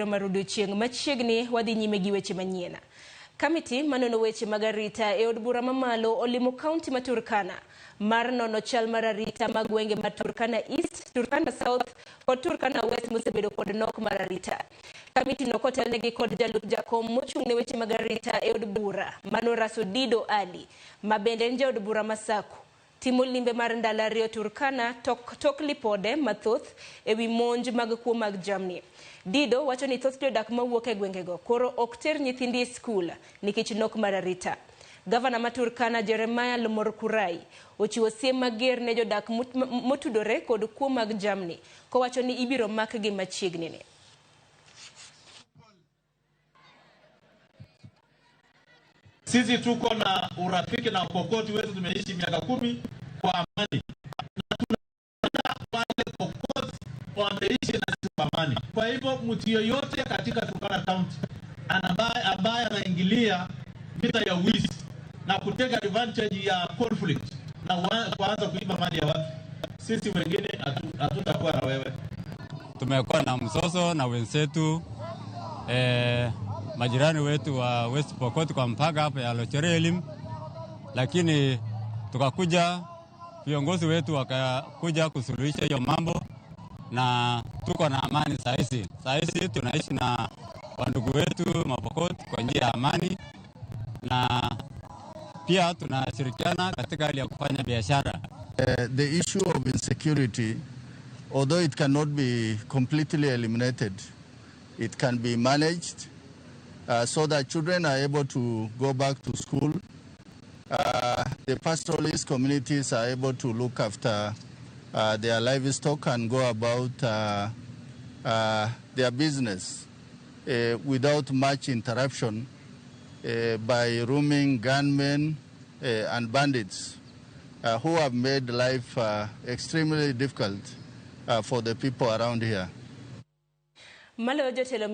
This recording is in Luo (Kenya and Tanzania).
Mar odiochieng' machiegni wadhi nyime gi weche manyien. Kamiti manono weche mag arita e od bura mamalo olimo kaunti ma Turkana mar nono chal mar arita mag gwenge ma Turkana East, Turkana South kod Turkana West mosebedo kod nok mar arita. Kamiti no kotelnegi kod jalup jakom mochung' ne weche mag arita e od bura mano Raso Dido Ali ma bende en jaod bura ma Saku timo limbe mar ndalo ariyo Turkana tok lipode mathoth ewi monj mag kuo mag jamni. Dido wacho ni thoth jodak mawuok e gwengego koro ok ter nyithindi e skul nikech nok mar arita. Gavana ma Turkana Jeremiah Lomorkurai ochiwo siem mager ne jodak motudore kod kuo mag jamni kowacho ni ibiro makgi machiegni ni. Sisi tuko na urafiki na Pokoti wetu, tumeishi miaka 10 kwa amani, na tuna wale Pokoti wameishi na sisi kwa amani. Kwa hivyo mtu yeyote katika Turkana County ambaye anaingilia vita ya wizi na kuteka advantage ya conflict na kuanza kuiba mali ya watu, sisi wengine hatutakuwa na wewe. Tumekuwa na mzozo na wenzetu majirani wetu wa West Pokot kwa mpaka hapa ya Lochorelim, lakini tukakuja viongozi wetu wakakuja kusuluhisha hiyo mambo na tuko na amani saa hizi. Saa hizi tunaishi na wandugu wetu Mapokot kwa njia ya amani na pia tunashirikiana katika hali ya kufanya biashara. The issue of insecurity, although it cannot be completely eliminated, it can be managed so that children are able to go back to school. The pastoralist communities are able to look after their livestock and go about their business without much interruption by roaming gunmen and bandits who have made life extremely difficult for the people around here. Maloyo jotelo.